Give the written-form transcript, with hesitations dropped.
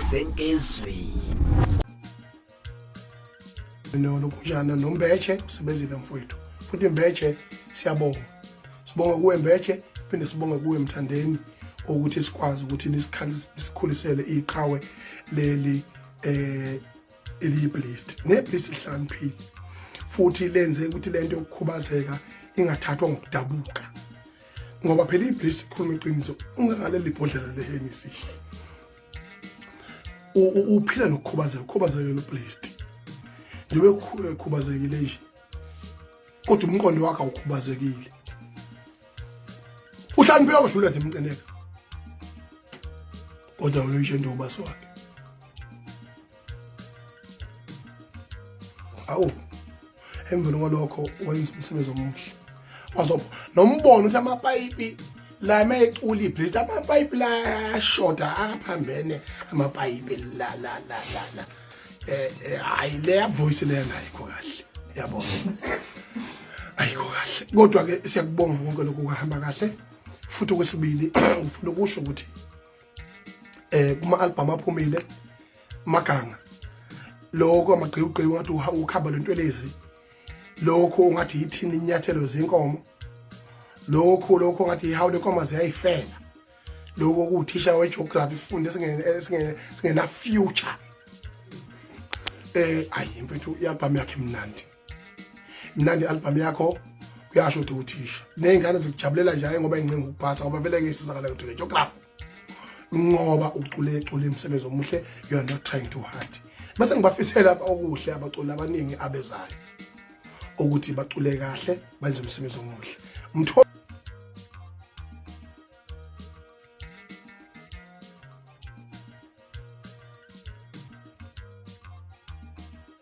Senkizweni. Nolokhunjana noMbetshe usebenzile mfowethu, futhi Mbetshe siyabonga, sibonga kuwe Mbetshe, phinde sibonge kuwe Mthandeni ukuthi sikwazi ukuthi nisikhulisele iqhawe leli eliyiblist neblist ihlakaniphile futhi lenze ukuthi lento yokukhubazeka ingathathwa ngokudabuka, ngoba phela iblist ikhuluma iqiniso, ungangaleli bhodlela leHennessy uphila nokukhubazeka, ukhubazekile ublist njengoba ekhubazekile nje, kodwa umqondo wakhe awukhubazekile, uhlaniphile kodlula nje emcineka, kodwa uyisho into ubasi wakhe. Awu, emveni kwalokho wenza umsebenzi omuhle, wazopha nombono ukuthi amapayipi la mayecula ibridge, amapayipi la ayashoda, aphambene amapayipi la la la la la hayi leya voice leya ayikho kahle, yabo, ayikho kahle. Kodwa ke siyakubonga konke lokhu kuhamba kahle. Futhi okwesibili ngifuna ukusho ukuthi kuma album aphumile maganga lokho amagqiwugqiwu ngathi ukhaba lentwelezi, lokho ungathi yithini inyathelo zenkomo, lokho ngathi ihawu lenkomo ziyayifela, lokho kuwuthisha we-geography, isifundo esingena future. Ayi mfethu, i-album yakhe imnandi, mnandi i-album yakho, kuyasho ukuthi uthisha ney'ngane zikujabulela nje, hayi ngoba incenga ukupasa, ngoba vele ke isizakala ukuthi nge-geography ngoba ucule cule umsebenzi omuhle, you are not trying too hard. Bese ngibafisela okuhle abaculi abaningi abezayo ukuthi bacule kahle, benze umsebenzi omuhle. Mtho